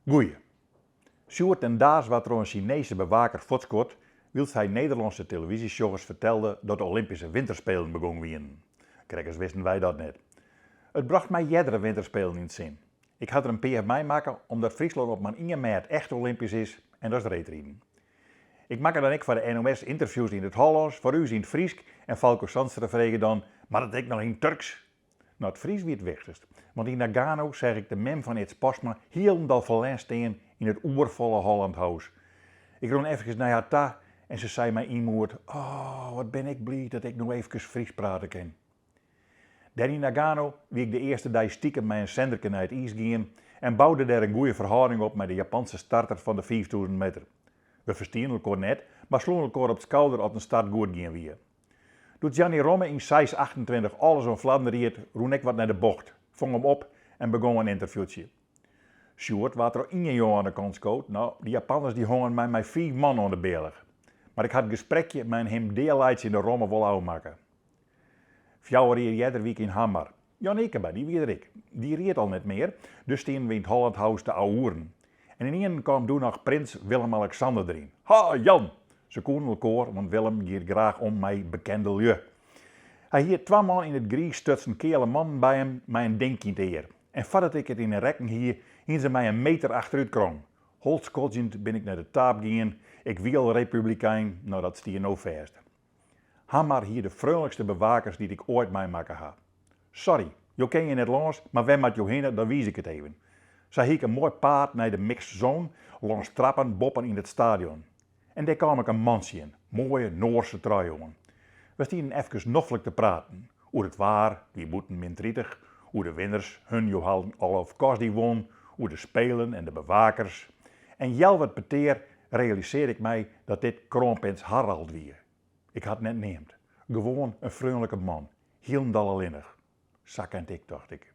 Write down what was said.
Goeie. Sjoerd den Daas waard troch in Sinese bewaker fuortskuord wylst hy Nederlânske televyzjesjoggers fertelde dat de Olympyske Winterspelen begûn wienen. Krekt as wisten wy dat net. It brocht my eardere Winterspelen yn 't sin. Ik ha der in pear meimakke omdat Fryslân op mar ien mêd echt Olympysk is en dat is reedriden. Ik makke dan ek foar de NOS ynterviews yn it Hollânsk, foar ús yn it Frysk en Falko Zandstra frege dan, Moat it ek noch yn Turks? No, it Frysk wie it wichtichst, want yn Nagano seach ik de mem fan Ids Postma hielendal ferlern stean yn it oerfolle Holland House. Ik rûn efkes nei har ta en se sei mei ynmoed, Oh, wat bin ik bliid dat ik no efkes Frysk prate kin. Dêr yn Nagano wie ik de earste dei stikem mei in senderke nei it iis gien en boude dêr in goeie ferhâlding op mei de Japanse starter fan de 5000 meter. We ferstienen elkoar net, mar sloegen elkoar op 't skouder at in start goed gien wie. Doe't Gianni Romme yn seis 28 alles oan flarden ried, rûn ik wat nei de bocht, fong him op en begong in ynterviewtsje. Sjoerd waard troch ien jonge oan de kant skood, no, dy Japanners dy hongen my mei fiif man oan de bealch. Mar ik ha it gesprekje mei in him dealaitsjende Romme wol ôfmakke. Fjouwer jier earder wie ik yn Hamar. Jan Ekema, dy wie der ek. Dy ried al net mear, dus stienen we yn it Holland House te ouwehoeren. En ynienen kaam doe noch prins Willem-Alexander deryn. Ha, Jan! Se koenen elkoar, want Willem giet graach om mei bekende lju. Hy hie twa man yn it griis stutsen keale mannen by him mei in dinkje yn 't ear. En foardat ik it yn 'e rekken hie, hiene se my in meter achterút krong. Holskodzjend bin ik nei de taap gien. Ik wie al republikein, no dat stie no fêst. Hamar hie de freonlikste bewakers dy't ik oait meimakke ha. Sorry, jo kin hjir net lâns, mar wêr moat jo hinne, dan wiis ik it even. Sa hie ik in moai paad nei de mixed zone, lâns trappen boppen yn it stadion. En dêr kaam ik in man tsjin, moaie Noarse trui oan. We stienen efkes noflik te praten. Oer it waar, it wie bûten min 30, oer de winners, hun Johan Olav Koss dy won, oer de spelen en de bewakers. En healwei it petear realisearde ik my dat dit kroanprins Harald wie. Ik ha it net neamd. Gewoan in freonlike man, hielendal allinnich. Sa ken ik, tocht ik.